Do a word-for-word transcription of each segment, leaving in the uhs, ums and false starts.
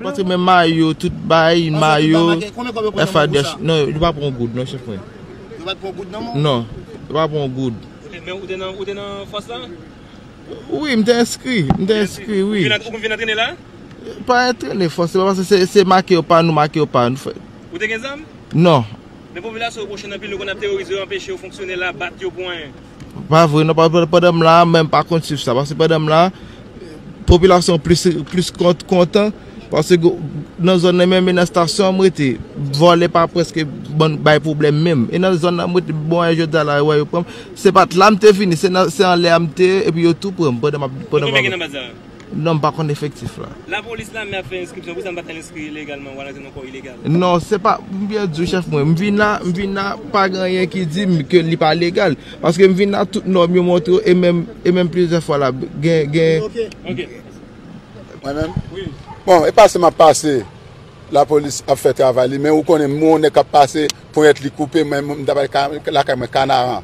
Paske men mayo, tout bay, mayo, F A D H, non, yo pa pran goud, non, chèf mwen. Yo pa pran goud, non, mwen? Non, yo pa pran goud. Men ou te nan, ou te nan fòs la? Wi, m te enskri, m te enskri, wi. Ou vin, ou vin antrene la? Pa antrene fòseman, paske se, se make yo pa nou, make yo pa nou. Ou te gen zam? Non. Men popilasyon yo pwochen anpil, nou konn ap teworize yo, anpeche yo fonksyone la, bat yo, pran. Pa vre, non, pa, pa, pandan m la, men m pa konn swiv sa, paske pandan m la, popilasyon plis, plis kont-, kontan, paske go-, nan zòn nan menm, e nan estasyon an m rete, vòlè pa prèske ban, bay pwoblèm menm. E nan zòn nan m rete, bon, e jodi a la, wè, yo pran m. Se pa t la m te vini, se nan, se anlè a m te ye, epi yo tou pran m pandan m ap, pandan m ap. Konbyen gen nan baz la? Non, m pa konn efektif la. Lapolis, lame ap fè enskripsyon, poukisa n pa t al enskri ilegalman, w al antre nan kò ilegal? Non, se pa, m byen di w, chèf mwen, m vin la, m vin la, pa gen anyen ki di m ke li pa legal. Paske m vin la, tout nòm yo montre w, e menm, e menm plizyè fwa la, gen, gen. Ok. Mwen menm? Wi. Bon, e pase m ap pase. Lapolis ap fè travay li, men ou konnen, m wè yon nèg k ap pase, ponyèt li koupe, mwen, m t ap al ka-, lakay mwen, Kanaran.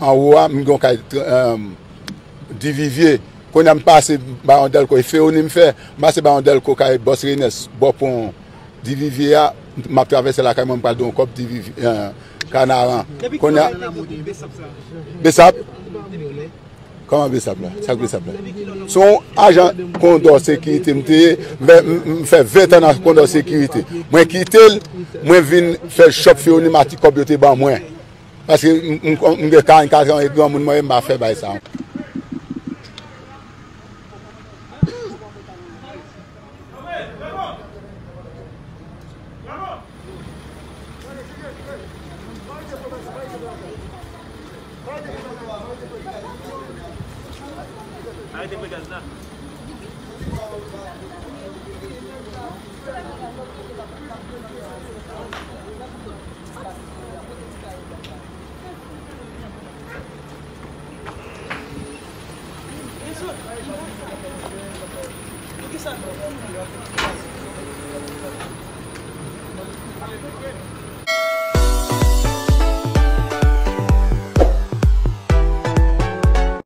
Anwo a, m gen yon kay, Divivye. Kounye a m pase Bawon Dèlko, e feyoni m fè, m pase Bawon Dèlko kay bòs Renès, bò pon Divivye a, m ap travèse lakay mwen, m pral gen yon kòb Divivye, eh, Kanaran. Kounye a, Besap? Kòman Besap la? Sa k Besap la? Se yon ajan Kondò Sekirite m te ye, m fè, m, m fè ven tan nan Kondò Sekirite. Mwen kite l, mwen vin fè l chòp feyoni m a ti kòb yo te ban mwen. Paske m, m, m gen karannkat an e granmoun mwen ye, m pa fè bagay sa. Arete pran gaz la.